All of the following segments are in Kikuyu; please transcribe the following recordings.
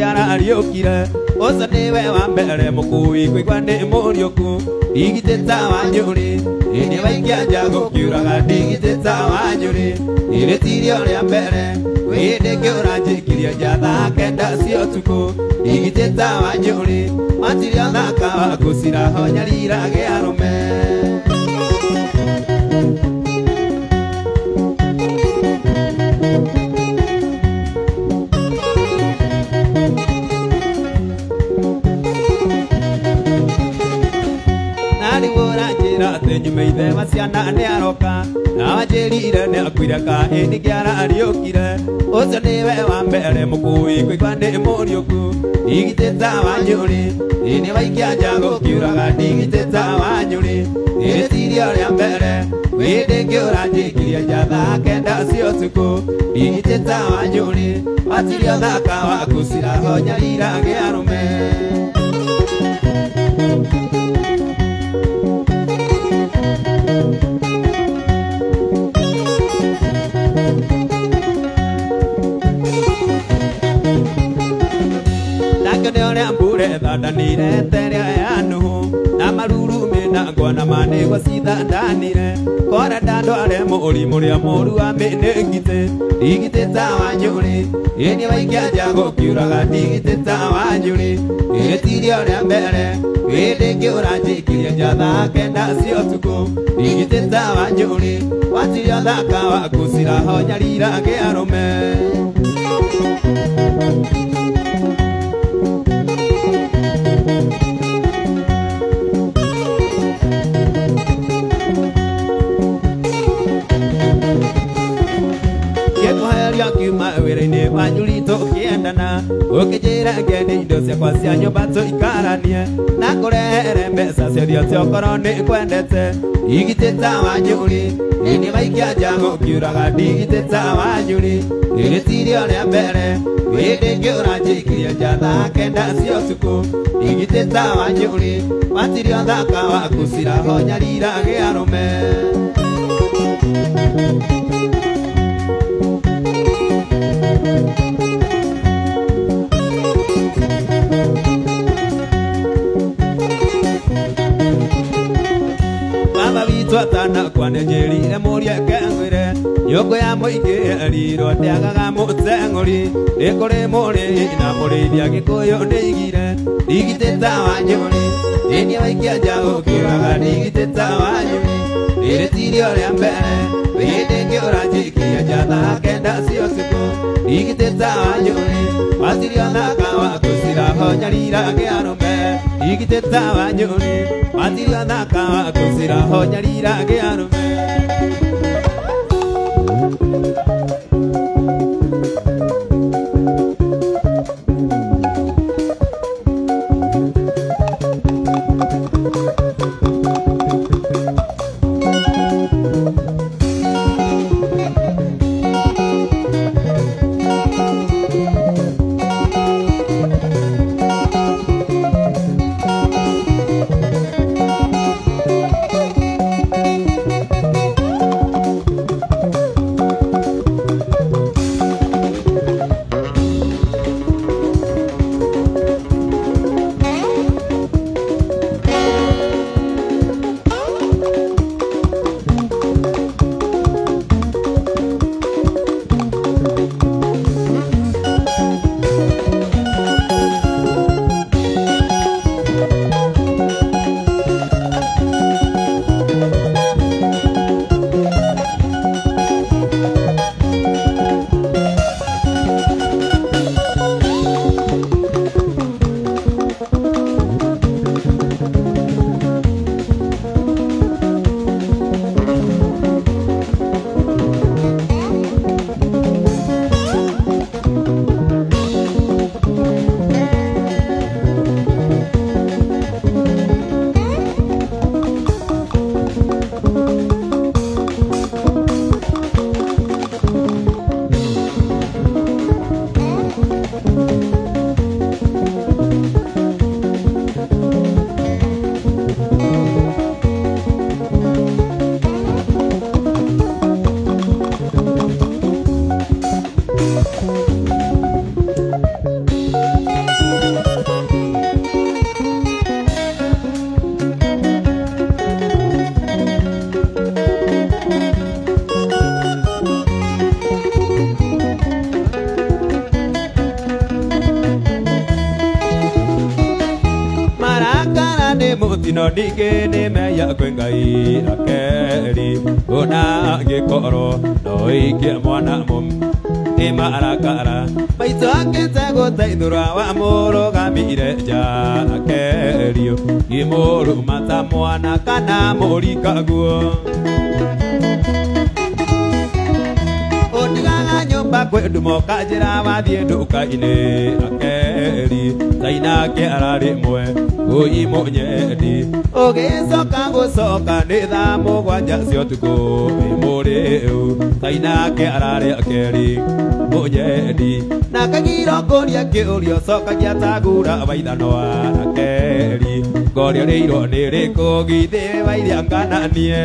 Ariũkire ũcio nĩwe wa mbere mũkui kũigua nĩ mũriũku ndigitĩta wa nyũrĩ ĩnĩ waikia nja gũkiuraga ndigitĩta wa nyũrĩ ĩrĩ tirio rĩa mbere wĩndĩ kĩũranjĩkirie nja thaa kenda cia ũtukũ ndigitĩta wa nyũrĩ matirio thaka wa gũciraho nyarirage arũme. Nyume ithe wa ciana nĩ aroka na wanjĩrire nĩ akuire kahĩndĩ kĩara ariũkire ũcio nĩwe wa mbere mũkui kũigua nĩ mũriũku ndigitĩta wa nyũrĩ ĩnĩ waikia nja gũkiuraga ndigitĩta wa nyũrĩ ĩrĩ tirio rĩa mbere wĩndĩ kĩũranjĩkirie nja thaa kenda cia ũtukũ ndigitĩta wa nyũrĩ watirio thaka wa gũciraho nyarirage arũme. Thandanire teria ya Nuhu na marurumĩ na ngwa na manĩgwo cithandanire kora ndandware mũrimũ ũrĩa mũũru wa mĩnĩngitĩ ndigitĩta wa nyũrĩ ĩnĩ waikia nja gũkiuraga ndigitĩta wa nyũrĩ ĩrĩ tirio rĩa mbere wĩndĩ kĩũranjĩkirie nja thaa kenda cia ũtukũ ndigitĩta wa nyũrĩ watirio thaka wa gũciraho nyarirage arũme. Kiuma wĩra-inĩ wa nyũri tũkĩendana ũkĩnjĩra ngende indo ciakwa cia nyũmba tũikaranie na kũrehere mbeca ciothe atĩ okorwo nĩ kwendete ndigitĩta wa nyũrĩ ĩnĩ waikia nja gũkiuraga ndigitĩta wa nyũrĩ rĩrĩ tirio rĩa mbere wĩndĩ kĩũranjĩkirie nja thaa kenda cia ũtukũ ndigitĩta wa nyũrĩ watirio thaka wa gũciraho nyarirage arũme. Twatana kwanenjĩrire mũrie kengwĩre nyũngũ ya mũingĩ erirwo ndĩagaga mũteng'ũri nĩ kũrĩ mũrĩi na mũrĩithia gĩkũyũ ndĩigire ndigitĩta wa nyũrĩ ĩnĩ waikia nja gũkiuraga ndigitĩta wa nyũrĩ rĩrĩ tirio rĩa mbere wĩndĩ kĩũranjĩkirie nja thaa kenda cia ũtukũ ndigitĩta wa nyũrĩ watirio thaka wa gũciraho nyarirage arũme ndigitĩta wa nyũrĩ watirio thaka wa gũciraho nyarirage arũme. Mũtino ningĩ nĩ meya kwĩ Ngai Rakeli ona angĩkorwo no ikie mwana mũme nĩ marakara maitũ akĩte gũteithũra wa mũrũgamire nja Rakeli ngĩmũruma ta mwana kana mũrikaguo ũtigaga nyũmba kwĩ ndumo kanjĩra wathiĩ nduka-inĩ Rakeli tainake ararĩ mwe ũi mũnyendi ũgĩcoka gũcoka nĩ thaa mũgwanja cia ũtukũ wĩ mũrĩu tainake ararĩ Rakeli mũnyendi na kagiro kũria kĩũria ũcokagia ta ngura waithanwa Rakeli ngoria rĩirwo nĩ rĩkũ githĩ wairia ngananie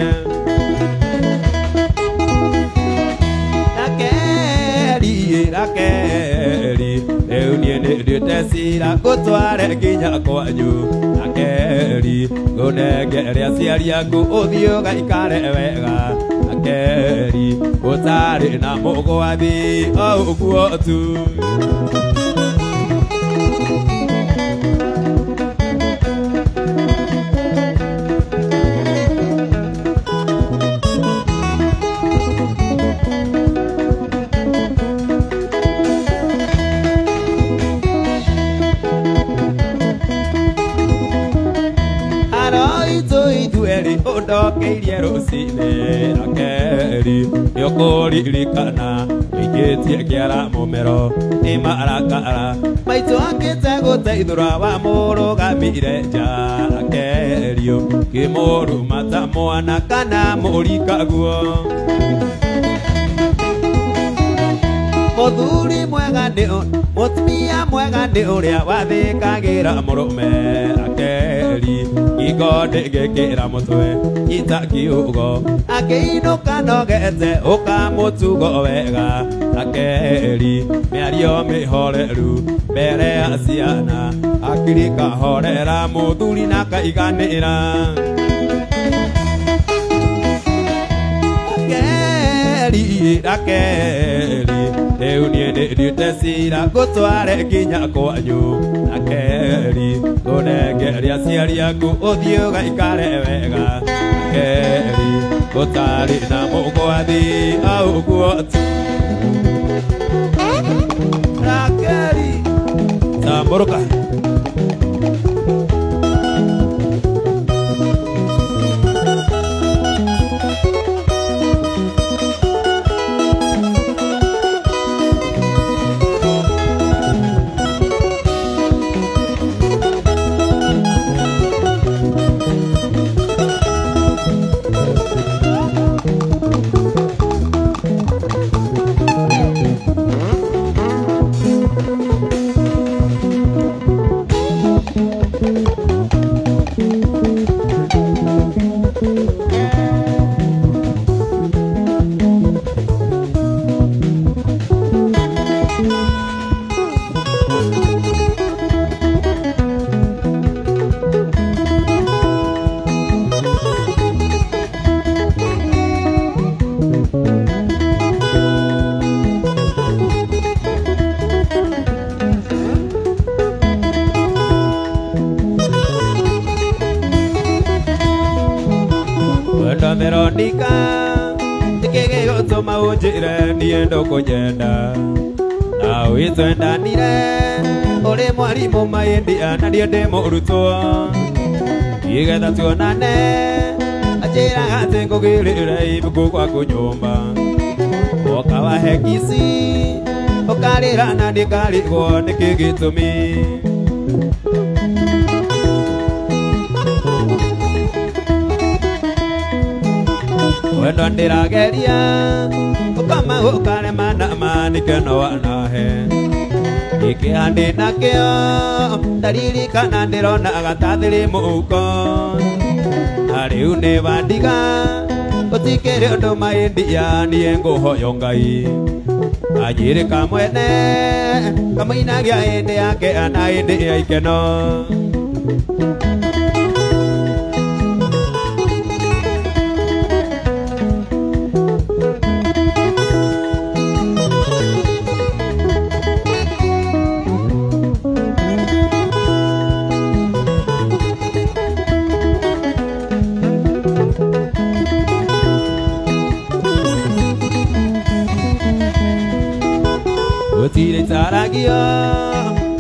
Rakeli rĩu niĩ nĩ nduĩte cira ngũtware nginya kwanyu Rakeli ngũnengere aciari aku ũthiĩ ũgaikare wega Rakeli ũtarĩ na mũgwathi o ũguo tu. Ũndokeirie rũcinĩ Rakeli nĩũkũririkana wĩikĩtie kĩara mũmero nĩ marakara maitũ akĩte gũteithũra wa mũrũgamire nja Rakeli ngĩmũruma ta mwana kana mũrikaguo mũthuri mwega nĩ mũtumia mwega nĩ ũrĩa wathĩkagĩra mũrũme Rakeli ngingo ndĩngĩkĩra mũtwe nyita kiugo akĩinũka nogete ũkamũtugo wega Rakeli mĩario mĩhoreru mbere ya ciana akiri kahorera mũthuri na kaiganĩra Rakeli Rakeli rĩu niĩ nĩ nduĩte cira ngũtware nginya kwanyu Rakeli ngũnengere aciari aku ũthiĩ ũgaikare wega Rakeli ũtarĩ na mũgwathi o ũguo tu Rakeli tambũrũka. Veronica nĩkĩ gĩgũtũma ũnjĩre niĩ ndũkũnyenda na wĩtwendanire ũrĩ mwarimũ maĩndia na niĩ ndĩ mũrutwo nĩgetha tuonane anjĩraga atĩ ngũgĩrĩre ibuku gwaku nyũmba woka wahe kici ũkarĩra na ndĩkarigwo nĩkĩ gĩtũmi. Wendo ndĩrageria ũkama ũkarema na manĩkeno wanahe gĩkĩha ndĩnakĩo ndaririkana ndĩrona gatathĩrĩ mũhuko na rĩu nĩ wandiga gũtikĩrĩ ũndũ maĩndia niĩ ngũhoyo Ngai anjĩrĩ kamwene kamũinagia hĩndĩ yake na hĩndĩ ya ikeno.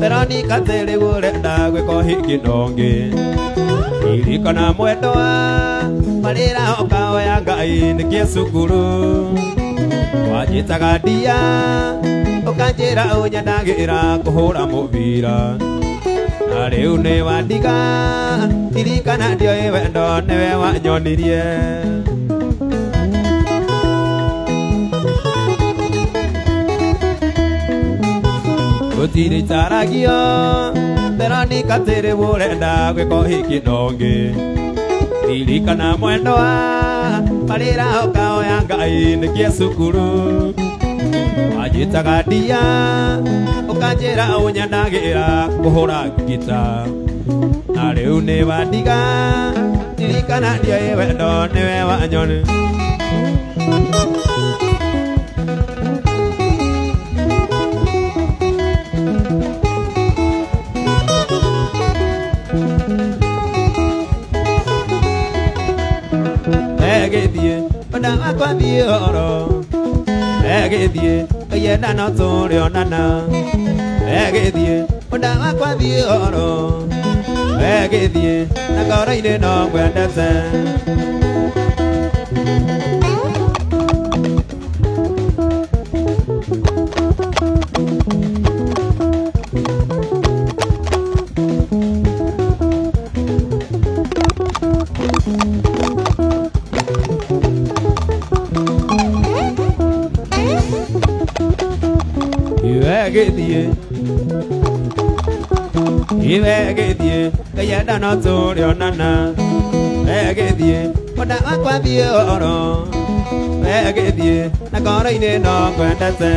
Veronica tĩrĩ ũrenda gwĩka ũhiki ndongi Ririkana mwendwa marĩra ũkaoya Ngai nĩkĩe cukuru Wanjĩtaga ndia ũkanjĩra ũnyendagĩra kũhũra mũbira Na rĩu nĩ wandiga ririkana ndioĩ wendo nĩwe wanyonirie Gũtirĩ itaragio Veronica tĩrĩ ũrenda gwĩka ũhiki ndongi Ririkana mwendwa marĩra ũkaoya Ngai nĩkĩe cukuru Wanjĩtaga ndia ũkanjĩra ũnyendagĩra kũhũra ngita Na rĩu nĩ wandiga ririkana ndioĩ wendo nĩwe wanyoni Egĩthiĩ ona wakwa thiĩ oro Egĩthiĩ kaienda no tũrĩonana Egĩthiĩ ona wakwa thiĩ oro Egĩthiĩ na ngoro-inĩ no ngwendete Iwegĩthiĩ Iwegĩthiĩ kaienda no tũrĩonana Egĩthiĩ ona wakwa thiĩ oro Egĩthiĩ na ngoro-inĩ no ngwendete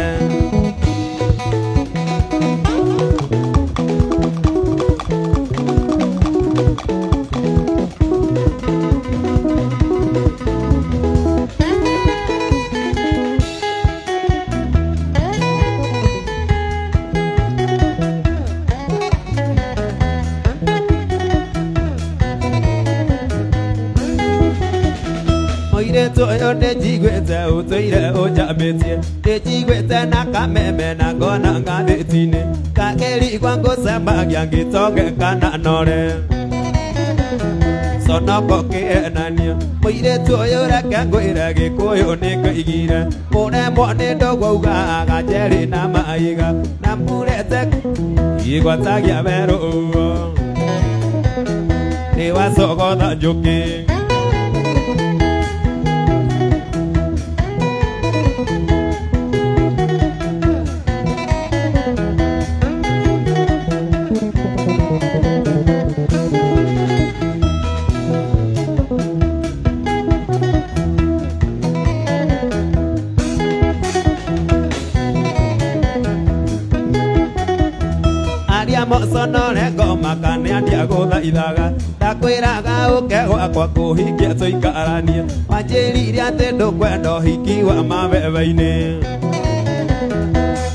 Mũirĩtu ũyũ ndĩnjiguĩte ũtũire ũnjamĩtie Ndĩnjiguĩte na kameme na ngona ngathĩti-inĩ Ngakĩrigwa ngũcemagia ngĩtonge kana nore Conoko kĩenanio Mũirĩtu ũyũ reke ngwĩre Gĩkũyũ nĩkĩigire Mũremwo nĩ ndũgũuga Ganjerĩ na maiga Na murete igwatagia werũ Nĩwacogotha njũkĩ Aria moconore ngoma kana andia gũthaithaga Ndakwĩraga ũke gwakwa kũhikia tũikaranie Wanjĩrire atĩ ndũkwenda ũhiki wa mabebe-inĩ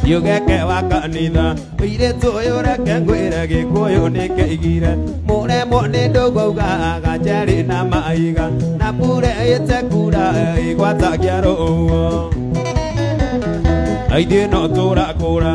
Ndiũgeke wa kanitha Mũirĩtu ũyũ reke ngwĩre Gĩkũyũ nĩkĩigire Mũremwo nĩ ndũgũuga Ganjerĩ na maiga Na mbure ĩte kura ĩgwatagia rũũo Na ithuĩ no tũrakũra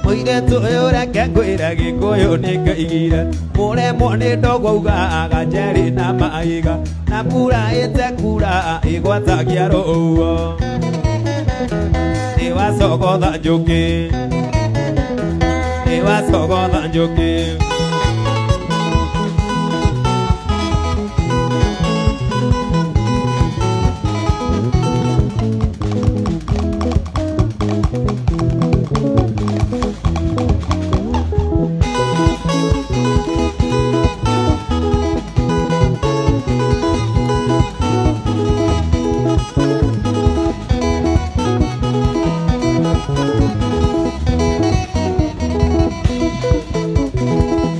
Mũirĩtu ũyũ reke ngwĩre Gĩkũyũ nĩkĩigire Mũremwo nĩ ndũgũuga Ganjerĩ na maiga Na mbura ĩte kura ĩgwatagia rũũo Nĩwacogotha njũkĩ Nĩwacogotha njũkĩ Thank you.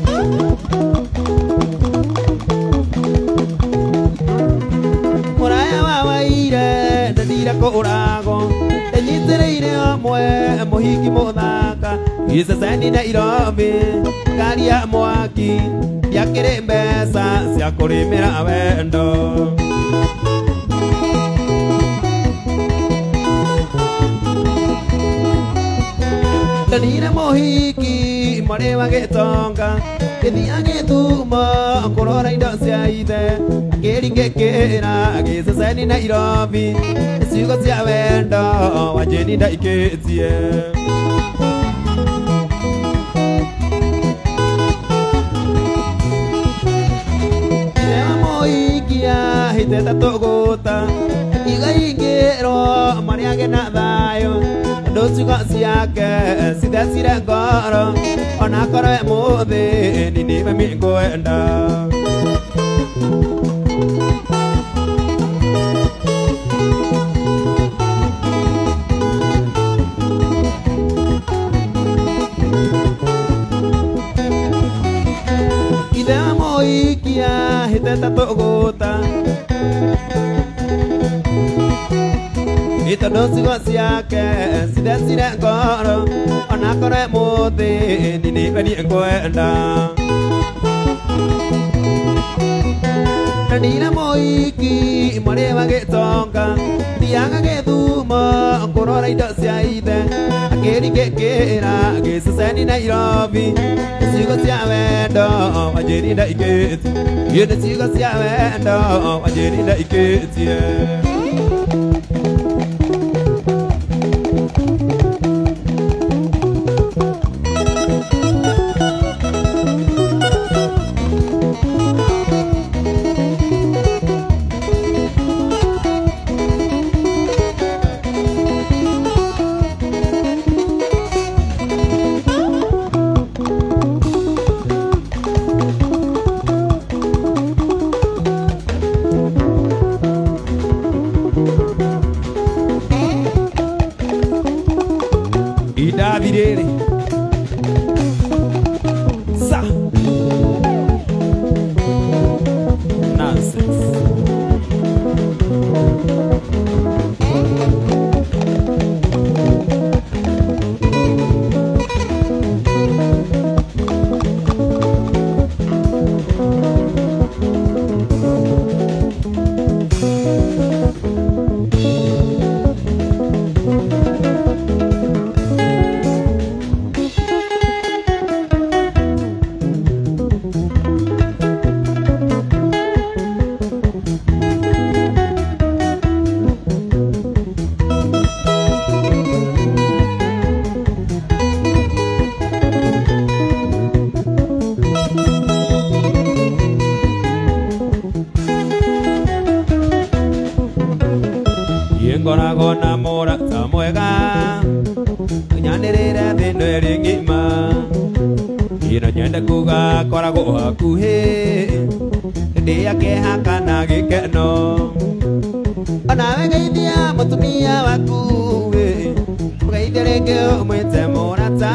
Gĩceceni Nairobi ngari ya mwaki ndiakĩrĩ mbeca cia kũrĩmĩra wendo. Ndonire mũhiki mwarĩ wa gĩtonga gĩthiĩ Gĩthumo kũrora indo cia ithe akĩringĩkĩra gĩceceni Nairobi ciugo cia wendo wanjĩni ndaikĩtie. Hiteta tũgũta akiuga ingĩrwo marĩage na thayũ ũndũ ciugo ciake cithecire ngoro onakorwo e mũthĩni nĩwe ngwenda. Ithe wa mũhikia hiteta tũgũta tondũ ciugo ciake cithecire ngoro onakorwo e mũthĩni nĩwe niĩ ngwenda. Ndonire mũhiki mwarĩ wa gĩtonga thiaga Gĩthumo kũrora indo cia ithe akĩringĩkĩra gĩceceni Nairobi ciugo cia wendo wanjĩri ndaikĩtie nĩ ciugo cia wendo wanjĩri ndaikĩtie. Idathirĩrĩ sa nonsense. Ngoragwo na mũrata mwega nyanĩrĩre thĩ ĩno ĩrĩ ng'ima ĩno nyende kuga koragwo hakuhĩ hĩndĩ ya kĩeha kana gĩkeno onawe geithia mũtumia waku mũgeithie rĩngĩ ũmwĩte mũrata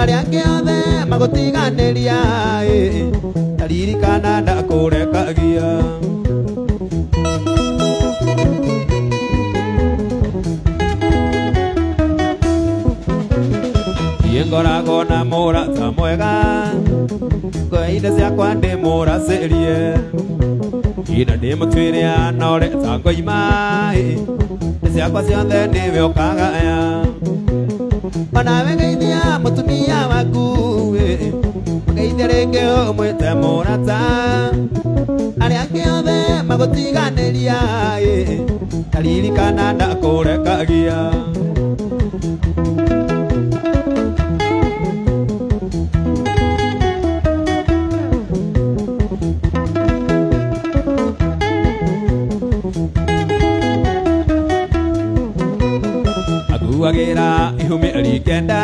arĩa angĩ othe magũtiganĩria taririkana ndakũrekagia. Ngoragwo na mũrata mwega ngoe indo ciakwa ndĩmũracĩrie ina ndĩmũtuĩre anore ta ngoima nĩ ciakwa ciothe nĩwe ũkagaya onawe geithia mũtumia waku mũgeithie rĩngĩ ũmwĩte mũrata arĩa angĩ othe magũtiganĩria taririkana ndakũrekagia. Akuagĩra ihu mĩeri kenda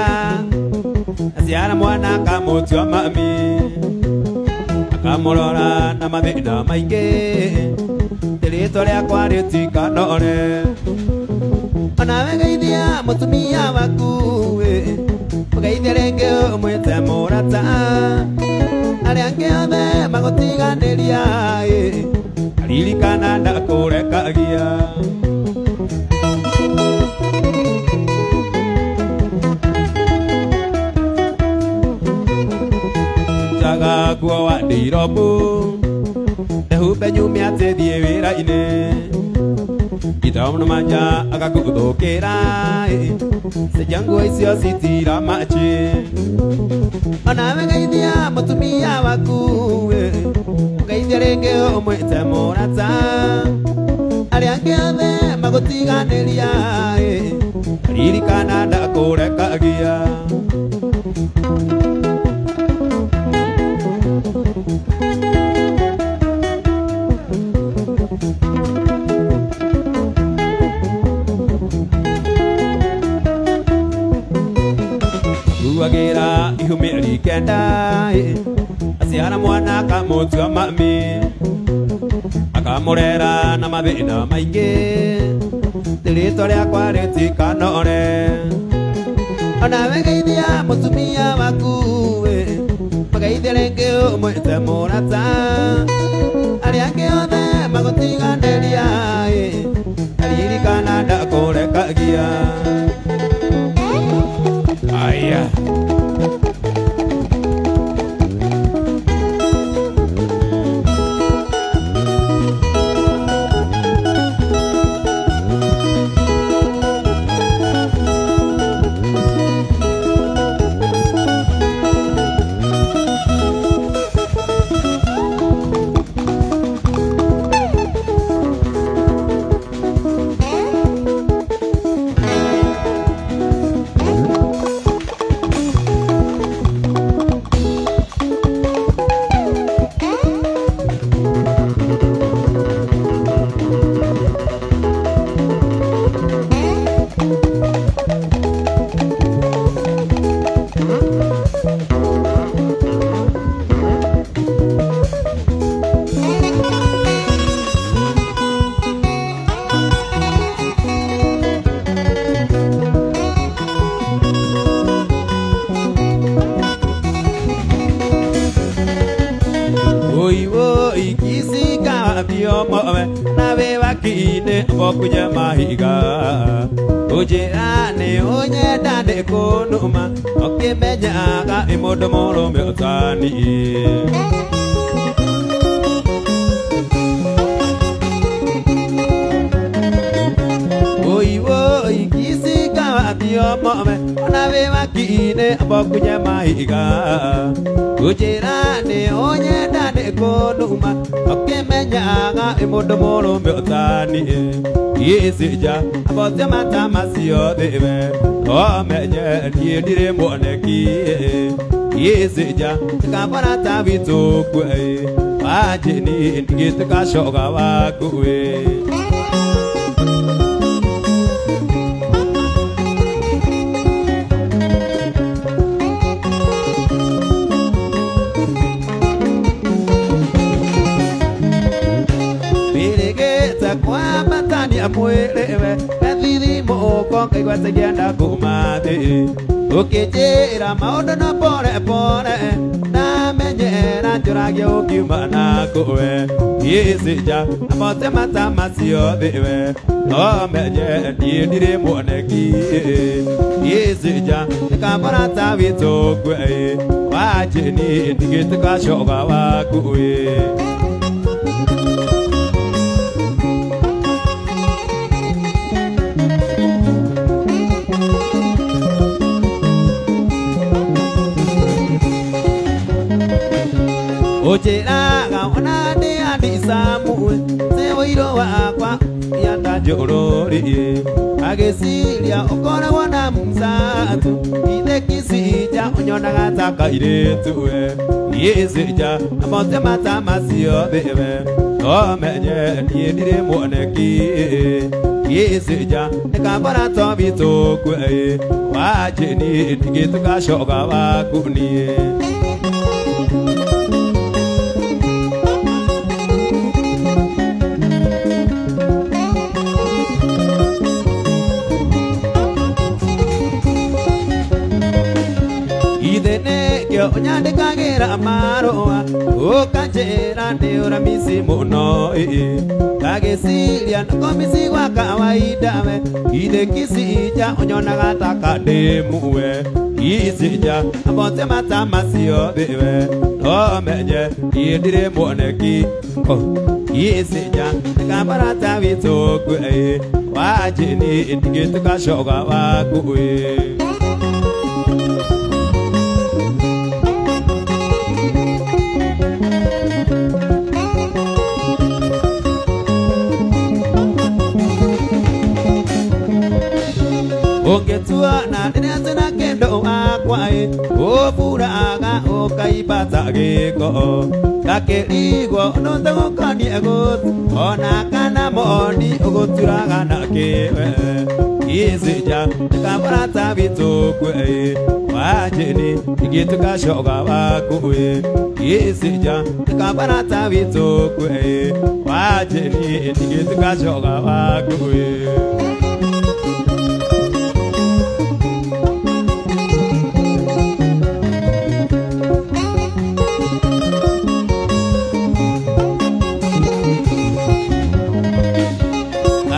aciara mwana akamũtua mami akamũrora na mathĩna maingĩ rĩtwa rĩakwa rĩtikanore onawe geithia mũtumia waku mũgeithie rĩngĩ ũmwĩte mũrata arĩa angĩ othe magũtiganĩria ririkana ndakũrekagia. nguo wa ndirobu Ehumbe nyume atĩthiĩ wĩra-inĩ Githomo manja agakuthũkĩra Cenjia nguo icio citira machi Onawe geithia mũtumia waku Geithia rĩngĩ ũmwĩte mũrata Arĩa angĩ othe magũtiganĩria Ririkana ndakũrekagia Kuagĩra ihu mĩeri kenda Aciara mwana akamũtua mami Akamũrera na mathĩna maingĩ Rĩtwa rĩakwa rĩtikanore Onawe geithia mũtumia waku Mageithie rĩngĩ ũmwĩte mũrata Arĩa angĩ othe magũtiganĩria Ririkana ndakũrekagia Aya. Nawe wakine bokunya mahiga Ujirani unyenda ndikunuma Ukimenyaga ĩ mũndũ mũrũme ũtani Oi oi kisika wathio mome Nawe wakine bokunya mahiga Ujirani unyenda ndikunuma Ukimenyaga ĩ mũndũ mũrũme ũtani Gĩcija abote mata macio thĩwe Omenye niĩ ndirĩ mwoneki Gĩcija kabara ta witũ kwe Wanjini ndigĩtuĩka coga waku Mwĩrĩwe gathithi mũko ngaigua ta ingĩenda kuuma thĩ Ũkĩnjĩra maũndũ no pore pore Ndamenyera njũragia ũkiuma nakũwe Gĩcija abote mata macio thĩwe Omenye niĩ ndirĩ mwoneki Gĩcija nĩ ta witũ kwe Wanjini ndigĩtuĩka coga waku Ujiraga ona ndĩ andicamu Nĩ ũirũ wakwa yata njũrũri Agĩciria ũkoragwo na msatu Ithe kĩcija ũnyonaga ta kairĩtu we Gĩcija abote mata macio thĩwe Omenye niĩ ndirĩ mwoneki Gĩcija nĩ kabara to witũ kwe Wanjini ndigĩtuĩka coga waku niĩ Ũnyandĩkagĩra marũa Ũkanjĩra ndĩ ũramisi mũno Ngagĩciria nĩkũmisi gwa kawaida we Ithe kĩcija ũnyonaga ta kandĩmu we Icija abote mata macio thiwe no menye niĩ ndirĩ mwoneki Icija nĩkambarata witũ kwe wa jini ndigĩtuka coga waku Ũngĩtua na rĩrĩa twĩna kĩndũ wakwa ũburaga ũkaibata gĩko gakĩrigwo nũtũgũkonie gũtũ ona kana moni ũgũturaga na kĩwe Icija nĩkamũrata witũ kwe wa jini ingĩtuka coga waku Icija nĩkamũrata witũ kwe wa jini ingĩtuka coga waku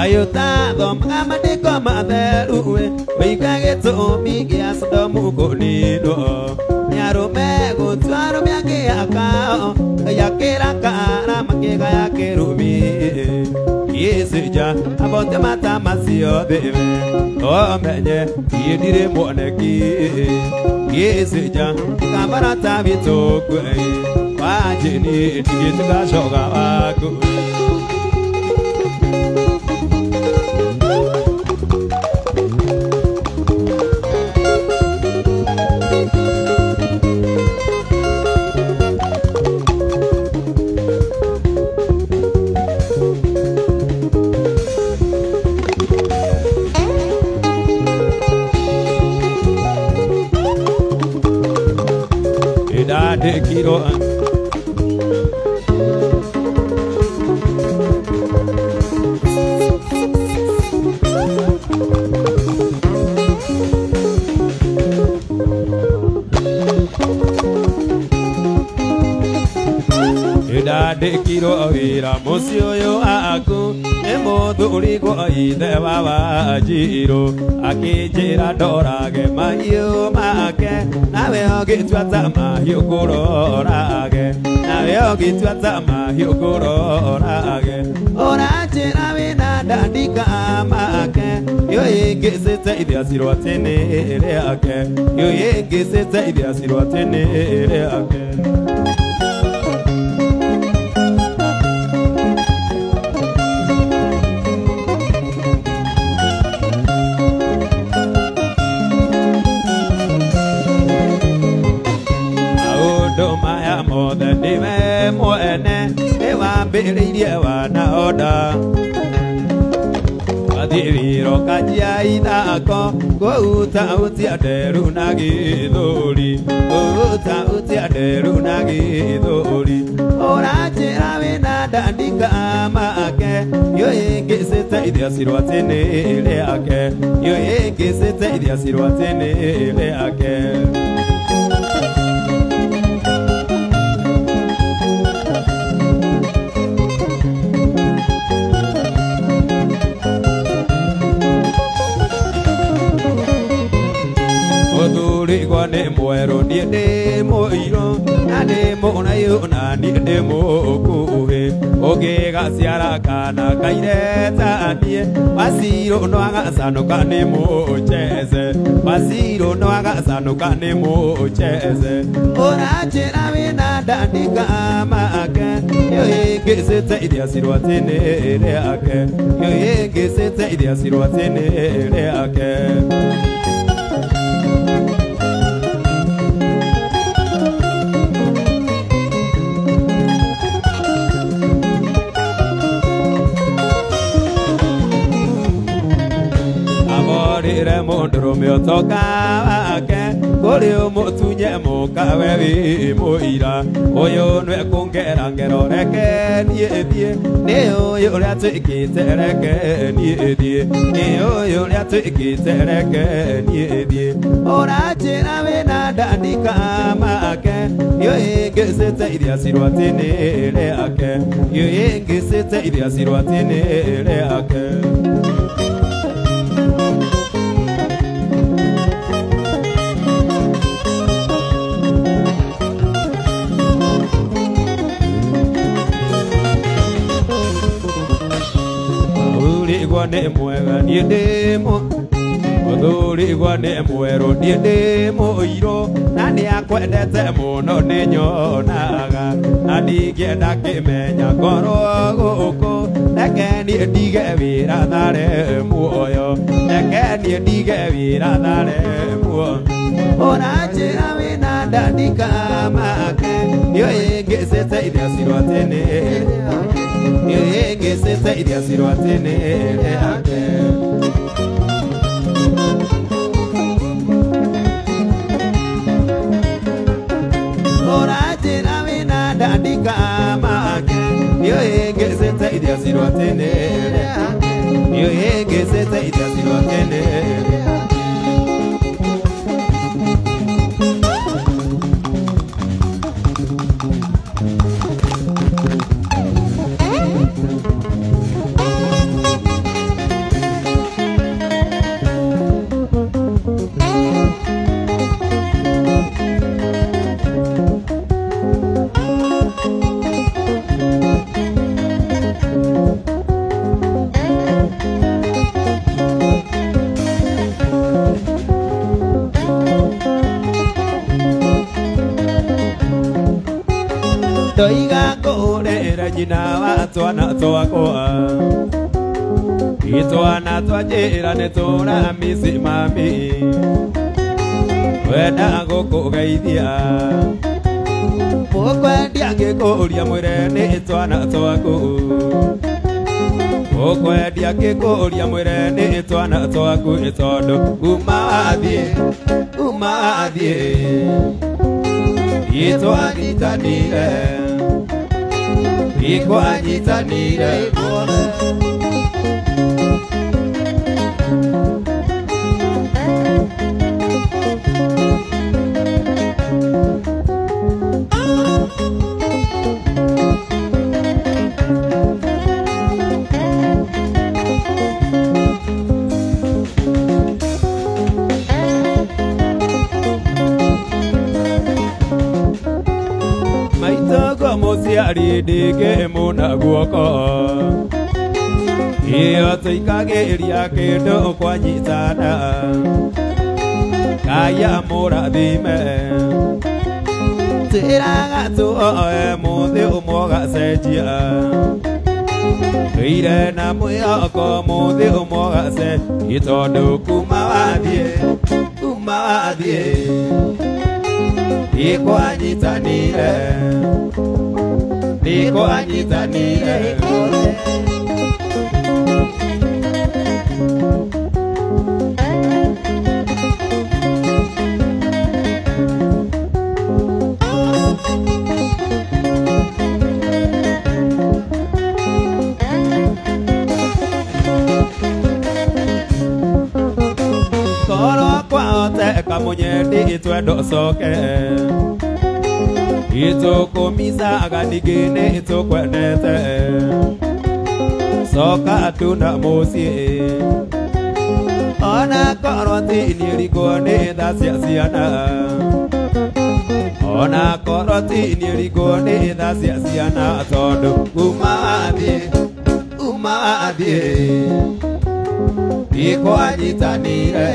Ayuta mandĩko matheru wĩiga gĩtũmi gĩa Sodomu kũninwo nĩ arũme gũtua arũme angĩ akao yakĩra kara makĩgaya kĩrumi Icija abote mata macio thiwe no menye niĩ ndirĩ mwoneki Icija nĩkambarata witũ kwe wa jini ndigĩtuka coga waku Ndandĩkirwo Ndandĩkirwo wĩra mũciĩ ũyũ aku nĩ mũthuri gwa ithe wa Wanjirũ akĩnjĩra ndorage mahiũ make nawe ũgĩtua ta mahiũ kũrorage nawe ũgĩtua ta mahiũ kũrorage ũranjĩra wĩna ndandika make yoyĩngĩcĩte ithiacirwo atĩ nĩ rĩake yoyĩngĩcĩte ithiacirwo atĩ nĩ rĩake Maya mothe nĩwe mwene nĩwambĩrĩirie wana onda wathiĩ wĩra ũkanjia ithako kũu tautia nderu na gĩthũri kũu tautia nderu na gĩthũri ũranjĩra wĩna ndandika make yoyĩngĩcĩte ithiacirwo atĩ nĩ rĩake yoyĩngĩcĩte ithiacirwo atĩ nĩ rĩake Mũthuri nĩ mwerũ niĩ ndĩ mũirũ na ndĩ mũraihu na niĩ ndĩ mũkuhĩ ũngĩgaciara kana kaire ta niĩ wacirũ no agacanũka nĩ mũcheze wacirũ no agacanũka nĩ mũcheze ũranjĩra wĩna ndandika make yoyĩngĩcĩte ithiacirwo atĩ nĩ rĩake yoyĩngĩcĩte ithiacirwo atĩ nĩ rĩake Amorire mũndũrũme ũtonga wake kũrĩ ũmũtunye mũkawe wĩ mũira ũyũ nĩwe kũngera ngero reke niĩ thiĩ nĩ ũyũ ũrĩa twĩkĩte reke niĩ thiĩ nĩ ũyũ ũrĩa twĩkĩte reke niĩ thiĩ ũranjĩra wĩna ndandika make yoyĩngĩcĩte ithiacirwo atĩ nĩ rĩake yoyĩngĩcĩte ithiacirwo atĩ nĩ rĩake Mũthuri-gwa nĩ mwega niĩ ndĩ mũthuri-gwa nĩ mwerũ niĩ ndĩ mũirũ na nĩakwendete mũno nĩnyonaga na ndingĩenda kĩmenya ngorwo gũkũ reke niĩ ndige wĩra thare muoyo reke niĩ ndige wĩra thare muoyo ũranjĩra wĩna nda ndikamake nĩũĩ ngĩcĩte irio cirwo atĩ nĩ nĩũĩ ngĩcĩte irio cirwo atĩ nĩ rĩake. Ũranjĩra wĩna nda ndikamake nĩũĩ ngĩcĩte irio cirwo atĩ nĩ rĩake nĩũĩ ngĩcĩte irio cirwo atĩ nĩ rĩake. Ndoiga ngũrĩre nyina wa twana twakwa itwana twanjĩra nĩ tũramisi mami wenda gũkũgeithia mũkwendia ngĩkũria mwĩre nĩ twana twaku mũkwendia ngĩkũria mwĩre nĩ twana twaku tondũ uma wathiĩ uma wathiĩ itwanyitanire ikwanyitanire guothe. Mũciari ndingĩmũna guoko iyo tũikagĩria kĩndũ kwanyitana Ngai amũrathime twĩraga tuoe mũthĩ ũmwe ũgacenjia tũire na mwĩhoko mũthĩ ũmwe ũgacenjia tondũ kuma wathiĩ kuma wathiĩ ikwanyitanire ikwanyitanire guothe. Korwo kwahoteka mũnyendi twendo ũcoke itũkũmicaga ningĩ nĩ tũkwendete coka tu na mũciĩ ona korwo ti niĩ rikwo nĩ tha cia ciana ona korwo ti niĩ rikwo nĩ tha cia ciana tondũ kuma wathiĩ kuma wathiĩ ikwanyitanire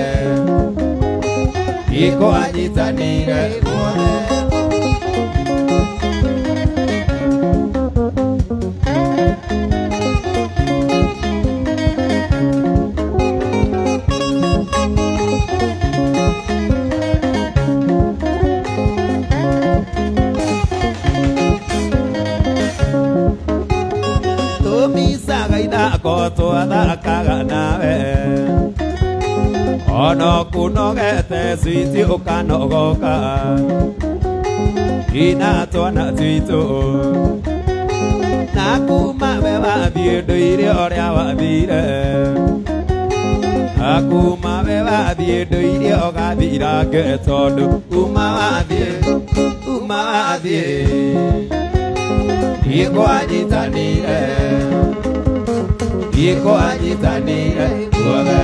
ikwanyitanire guothe. Tũmicaga ithako twathakaga nawe ona kũnogete switi ũkanogoka ina twana twitũ na kuma we wathiĩ ndũire ũrĩa wathire na kuma we wathiĩ ndũire ũgathirange tondũ kuma wathiĩ kuma wathiĩ ikwanyitanire ikwanyitanire guothe.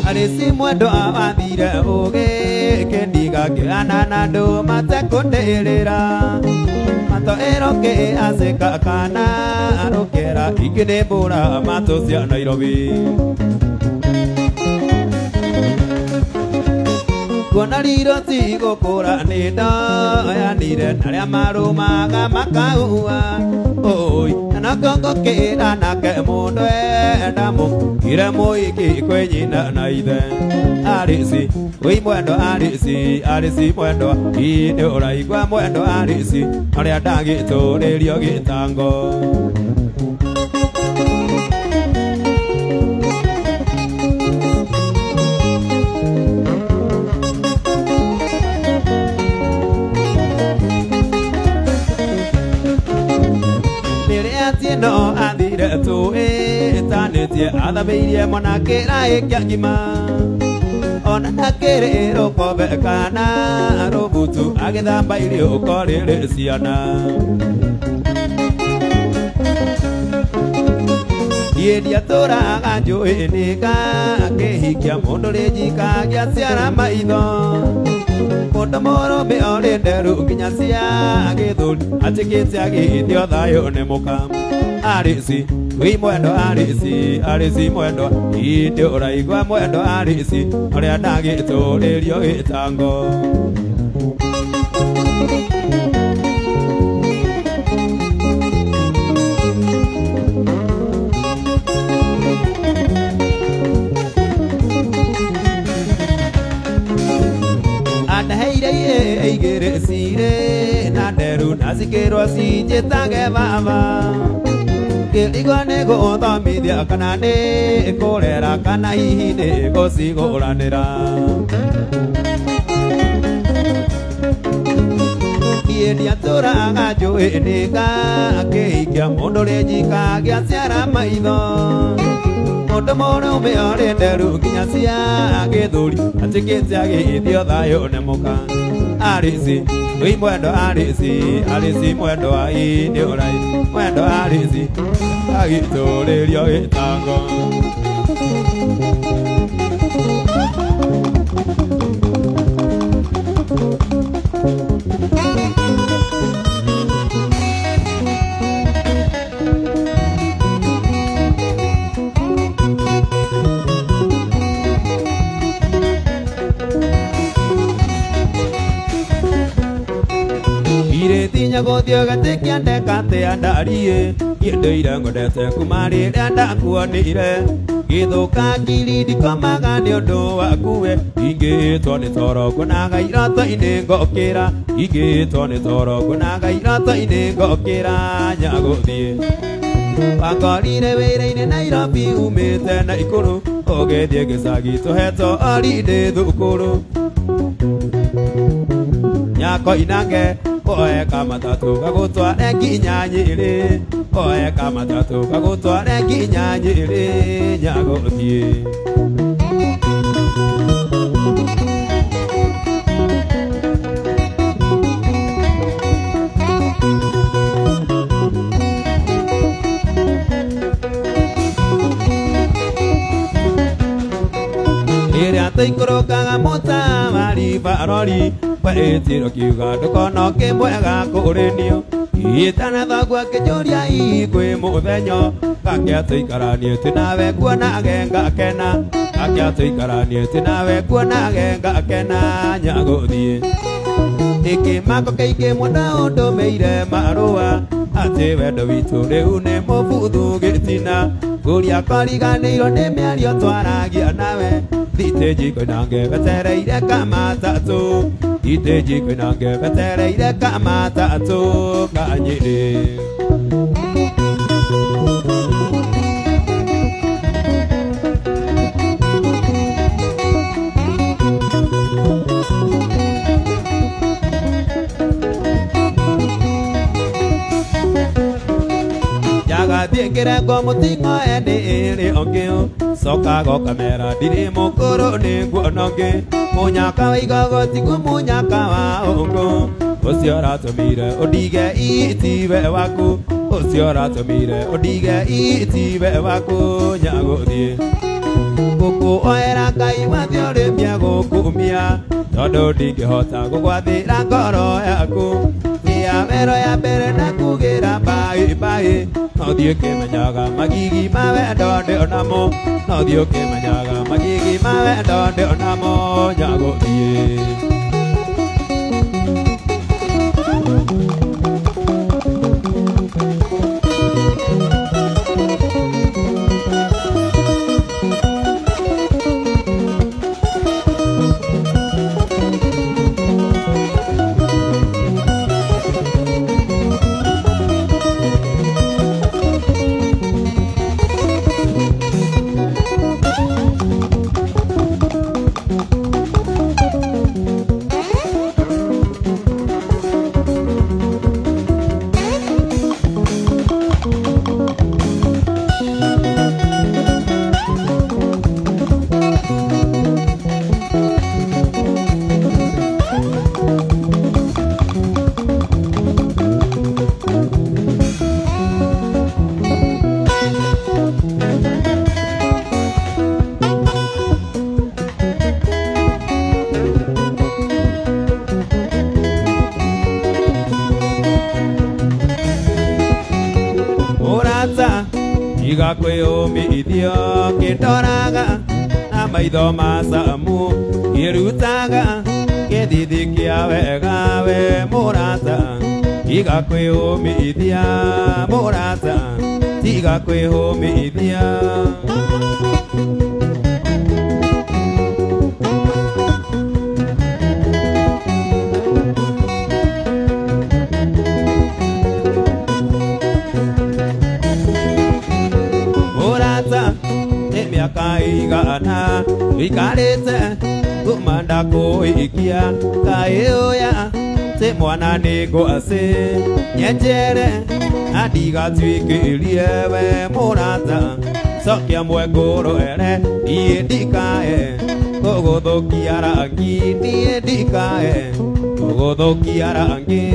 Arĩci mwendo awathire ũgĩ kĩndiga kĩana na andũ matekũndĩrĩra mato ĩroke acĩka kana arũkera ingĩ nĩ mbũra matũ cia Nairobi kuona riro tigũkũra nĩ ndoyanire narĩa marũmaga makaua oi na ngũkĩra nake mũndũ enda mũkire mũingĩ kwĩ nyina na ithe arĩci wĩ mwendo arĩci arĩci mwendo ii nĩ ũraigua mwendo arĩci arĩa ndagĩtũrĩrio gĩtango no athire tũĩtanĩtie athamĩirie mwana kĩraĩ kĩa ngima ona ndakĩrĩ rũkombe kana rũbutu agĩthamba irio ũkorĩrĩ ciana niĩ ndiatũraga njũĩ nĩngakĩhikia mũndũ rĩ njika gĩaciara maitho mũndũ mũrũme orĩ nderu nginya cia gĩthũri atĩkĩte agĩthio thayũ nĩ mũka arĩci wĩ mwendo arĩci arĩci mwendo ii nĩ ũraigua mwendo arĩci ũrĩa ndagĩtũrĩrio gĩtango andaheire igĩrĩ cirĩ na nderu na cikĩrwo cinjĩtage baba ngĩrigwo nĩ gũthomithia kana nĩ kũrera kana hihi nĩ gũcigũranĩra niĩ ndiatũraga njũĩ nĩngakĩhikia mũndũ rĩ njika gĩaciara maitho mũndũ mũrũme orĩ nderu nginya cia gĩthũri atĩkĩte agĩthio thayũ nĩ mũka arĩci wĩ mwendo arĩci arĩci mwendo ii nĩ ũrai mwendo arĩci agĩtũrĩrio gĩtango irĩtinya gũthiĩ gatĩ kĩandeka atĩa ndariĩ niĩ ndũire ngondete kuma rĩrĩa ndakuonire gĩthũka ngiri ndikomaga nĩ ũndũ waku we ingĩtwo nĩ toro nguonaga iroto-inĩ ngokĩra ingĩtwo nĩ toro nguonaga iroto-inĩ ngokĩra nyagũthiĩ wakorire wĩra-inĩ Nairobi umĩte na ikũrũ ũgĩthiĩ gĩcagi tũhetwo orindĩ thukuru nyako inange oe kamatatũ gagũtware nginya Nyĩrĩ oe kamatatũ gagũtware nginya Nyĩrĩ nyagũthiĩ rĩrĩa tũikũrũkaga mũtamari barori wetiro kiuga ndũkona kĩmwega kũrĩ niũ itana thoguo akĩnjũria ii kwĩ mũthenya gake tũikaranĩtie nawe kuonage ngakena gake tũikaranĩtie nawe kuonage ngakena nyagũthiĩ nĩkĩmako kĩingĩ mũno ũndũmĩire marũa atĩ wendo witũ rĩu nĩ mũbuthu gĩtina ngũria koriganĩirwo nĩ mĩario twaragia nawe thitĩnji koinange wetereire kamatatũ thitĩnji koinange wetereire kamatatũ ka Nyĩrĩ Jagathiĩ kĩrengo mũting'oe nĩ ĩrĩ ongĩũ coka gokamera ndirĩ mũkũrũ nĩ nguona ũngĩ mũnyaka wa igogo tiguo mũnyaka wa ũngũ ũcio ũratũmire ũndige itiwe waku ũcio ũratũmire ũndige itiwe waku nyagũthiĩ. Ngũkũoera Ngai wathiĩ ũrĩmia gũkumia tondũ ndingĩhota gũgwathĩra ngoro yaku tia wero ya mbere na kugĩra mbaĩ mbaĩ no thiĩ ũkĩmenyaga magigi ma wendo ndĩ onamo no thiĩ ũkĩmenyaga magigi ma wendo ndĩ onamo nyagũthiĩ. Tiga kwĩyũmithio kĩndoraga na maitho ma camu kĩrutaga gĩthithi kĩa wega we mũrata tiga kwĩyũmithia mũrata tiga kwĩyũmithia. Mĩaka igana wikarĩte kuma ndakũikia kaĩ ũya ti mwana nĩ ngwacĩ nyenjere na ndigatuĩkĩrie we mũrata cokia mwekũrũere niĩ ndikae gũgũthũkia rangi niĩ ndikae gũgũthũkia rangi.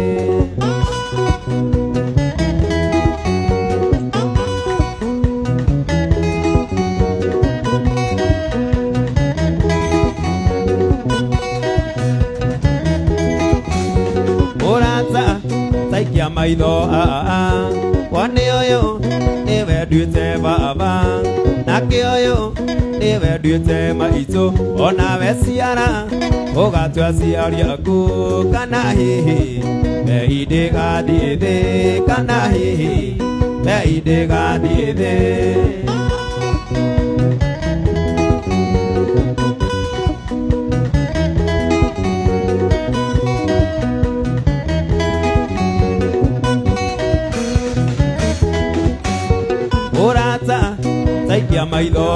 Taikia maitho wone ũyũ nĩwe nduĩte baba nake ũyũ nĩwe nduĩte maitũ onawe ciara ũgatua aciari aku kana hihi bei ndĩgathiĩ thĩ kana hihi bei ndĩgathiĩ thĩ. Taikia maitho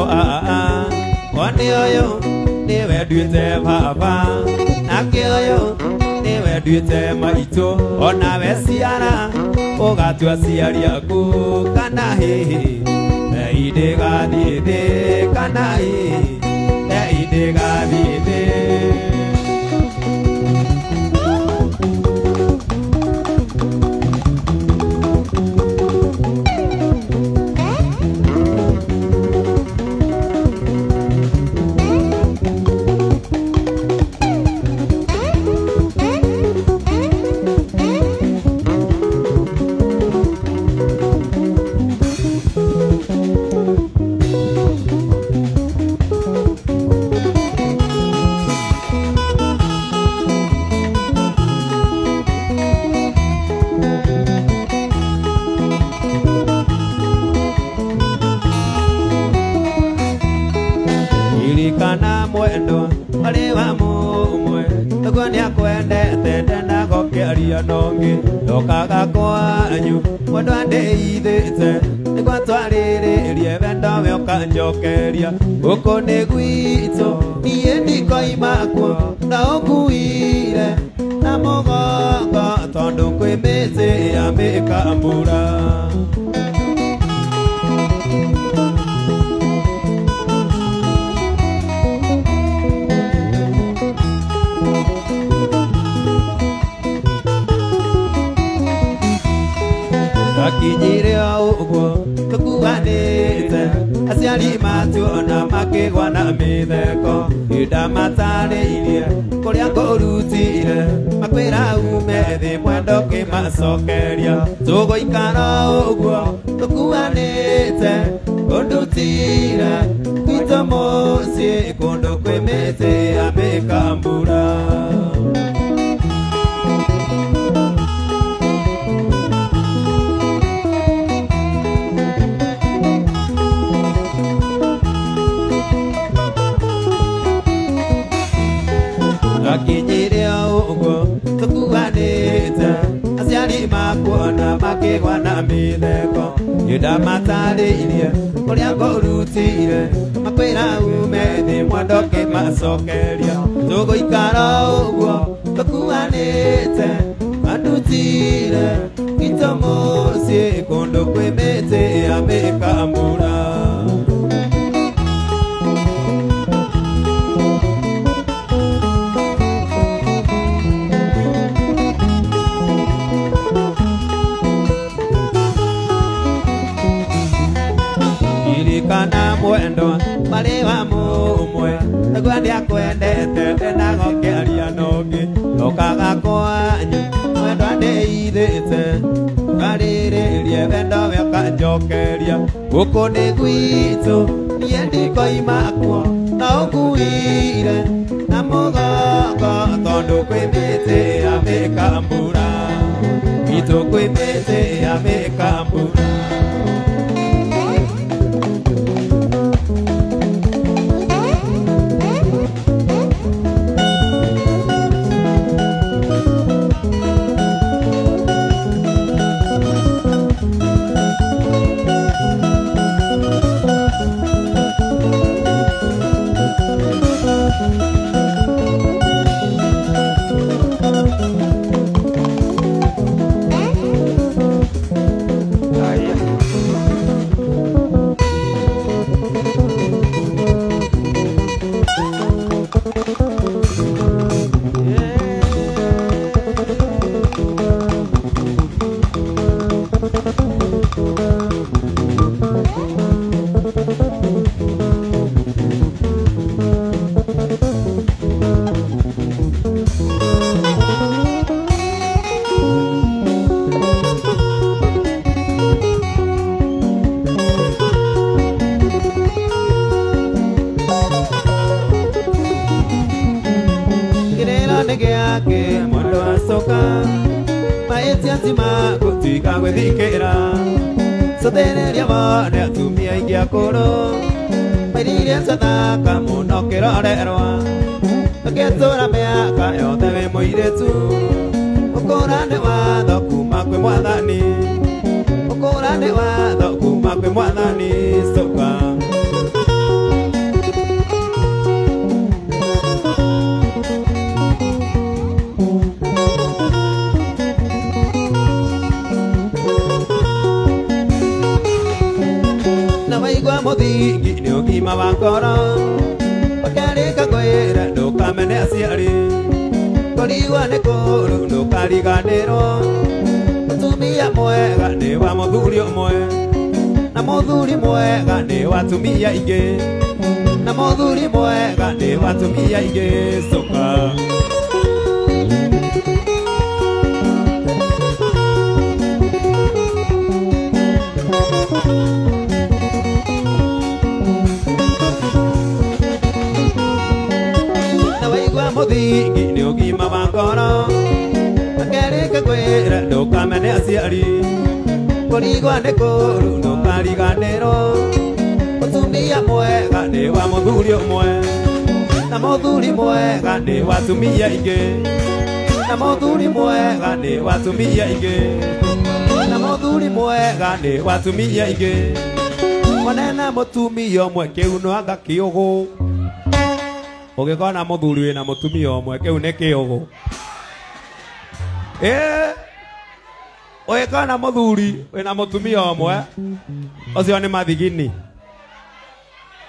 wone ũyũ nĩwe nduĩte baba nake ũyũ nĩwe nduĩte maitũ onawe ciara ũgatua aciari aku kana hihi bei ndĩgathiĩ thĩ kana hihi bei ndĩgathiĩ thĩ. Ririkana mwendwa ũrĩ wa mũmwe ũguo nĩakwendete ndendaga ũkĩaria na ũngĩ ndokaga kwanyu mwendwa ndĩithĩte nĩguo twarĩrĩrie wendo we ũkanjokeria gũkũ nĩ gwitũ niĩ ndikoima kuo na ũnguire na mũgongo tondũ kwĩ mĩtĩ ya mĩkambura. Ndakinyire o ũguo tũkuanĩte aciari matuona makĩgwa na mĩtheko ndamatarĩirie kũrĩa ngũrutire makwĩra ume thĩ mwendo kĩmacokeria tũgũikara ũguo tũkuanĩte ũndutire gwitũ mũciĩ kũndũ kwĩ mĩtĩ ya mĩkambura. Akinyire ũguo tũkuanĩte aciari makuona makĩgwa na mĩtheko ndamatarĩirie kũrĩa ngũrutire makwĩra ume thĩ mwendo kĩmacokeria tũgũikara ũguo tũkuanĩte andutire gwitũ mũciĩ kũndũ kwĩ mĩtĩ ya mĩkambura. Kana mwendo marĩ wa mũmwe nĩguo ndĩakwendete ndendaga ũkĩaria na ũngĩ ndokaga kwanyu mwendo andĩithĩte ngarĩrĩrie wendo we ũkanjokeria gũkũ nĩ gwitũ niĩ ndikoima kuo na ũnguire na mũgongo tondũ kwĩ mĩtĩ ya mĩkambura gwitũ kwĩ mĩtĩ ya mĩkambura. Watumia ingĩ monena mũtumia ũmwe kĩu no anga kĩũgũ ũgĩkona mũthuri wĩna mũtumia ũmwe kĩu nĩ kĩũgũ ũgĩkona mũthuri wĩna mũtumia ũmwe ũcio nĩ mathigini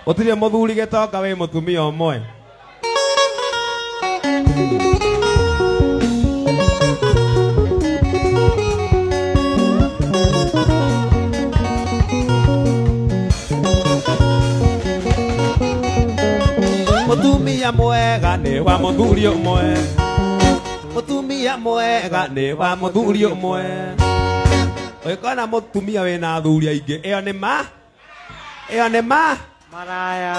gũtirĩ mũthuri gĩtonga wĩ mũtumia ũmwe. Mutumia mwega nĩ wa mũthuri ũmwe. Mutumia mwega nĩ wa mũthuri ũmwe. Ũngĩkona mũtumia wĩna athuri aingĩ, ĩyo nĩ ma? Ĩyo nĩ ma? Maraya.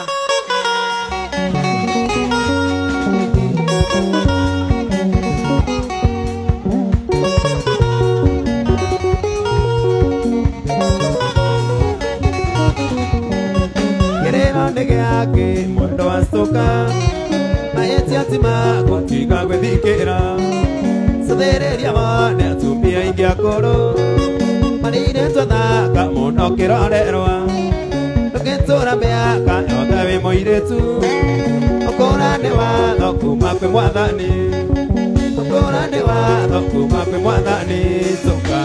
Kĩrĩro nĩ gĩake mwendo wa coka mahĩtia ti maku tiga gwĩthikĩra cũthĩrĩria wone atumia aingĩ akũrũ marĩirĩtwo thaka mũno kĩrorerwa ndũngĩtũra mĩaka yothe wĩ mũirĩtu ũkũra nĩ watho kuma kwĩ mwathani ũkũra nĩ watho kuma kwĩ mwathani coka.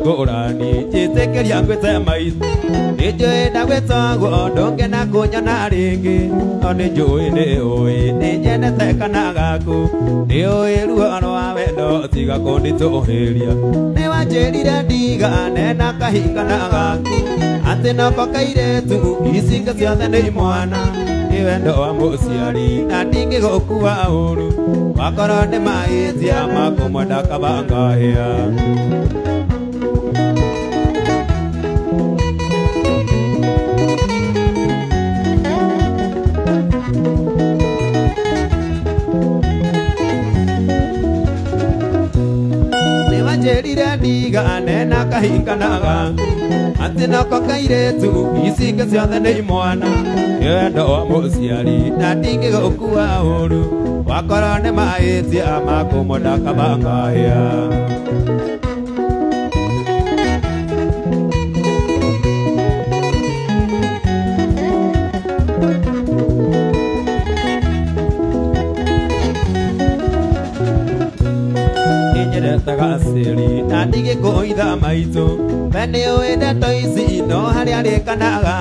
Ngũrani njĩtĩkĩria ngwĩte maitũ nĩnjũĩ ndagwĩtagwo ndũngĩna kũnyona rĩngĩ no nĩnjũĩ nĩũĩ nĩnyendete kana gaku nĩũĩ ruo rwa wendo tiga kũnditũhĩria nĩwanjĩrire ndigane na kahingana gaku atĩ noko kairĩtu icinga ciothe nĩ mwana nĩ wendo wa mũciari na ndingĩgũkua ũru wakorwo nĩ mahĩtia makũmwenda kaba ngahĩa. Nĩwanjĩrire ndigane na kahinganaga atĩ noko kairĩtu icinga ciothe nĩ mwana nĩ wendo wa mũciari na ndingĩgũkua ũru wakorwo nĩ mahĩtia makũmwenda kaba ngahĩa. Gacĩri na ndigĩkũitha maitũ we nĩũĩ ndeto ici no harĩa rĩkanaga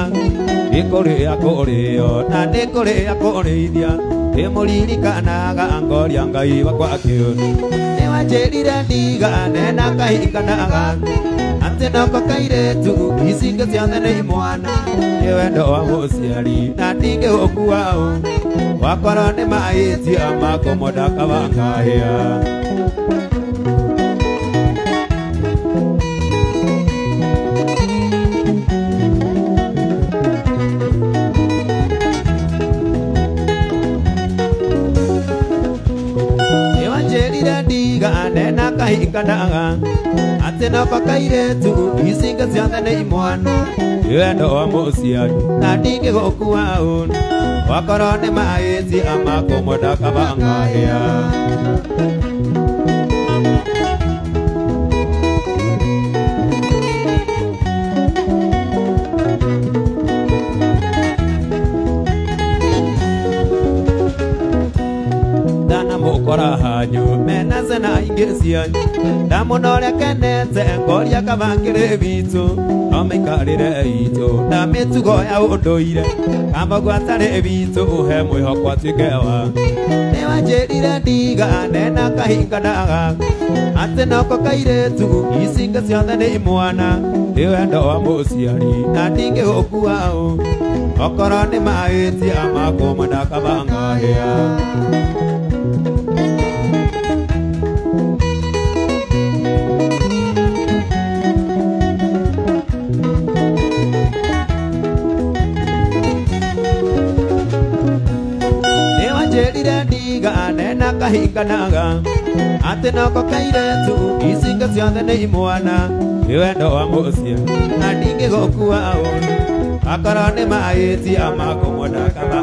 nĩkũrĩa kũrĩo na nĩkũrĩa kũrĩithia ndĩmũririkanaga ngoria Ngai wakwa kĩũni nĩwanjĩrire ndigane na kahinganaga atĩ noko kairĩtu icinga ciothe nĩ mwana nĩ wendo wa mũciari na ndingĩgũkua ũ wakorwo nĩ mahĩtia makũmwenda kaba ngahĩa. Ndigane na kahinganaga atĩ noko kairĩtu icinga ciothe nĩ mwana nĩ wendo wa mũciari na ndingĩgũkua ũru wakorwo nĩ mahĩtia makũmwenda kaba ngahĩa. Ndana hanyu mena cena ingĩ cianyu ndamũna ũrĩa kenete ngoria kaba ngĩrĩ witũ no mĩikarĩre itũ na mĩtugo ya ũndũire kamba gwatarĩ witũ he mwĩhoko atuĩke wa nĩwanjĩrire ndigane na kahinganaga atĩ noko kairĩtu icinga ciothe nĩ mwana nĩ wendo wa mũciari na ndingĩgũkua ũ okorwo nĩ mahĩtia makũmwenda kaba ngahĩa. Nĩwanjĩrire ndigane na Makahinganaga atĩ noko kairetu icinga ciothe nĩ imwana nĩ wendo wa mũciĩ na ndingĩgũkua ũru akorwo nĩ mahĩtia makũmwenda kaba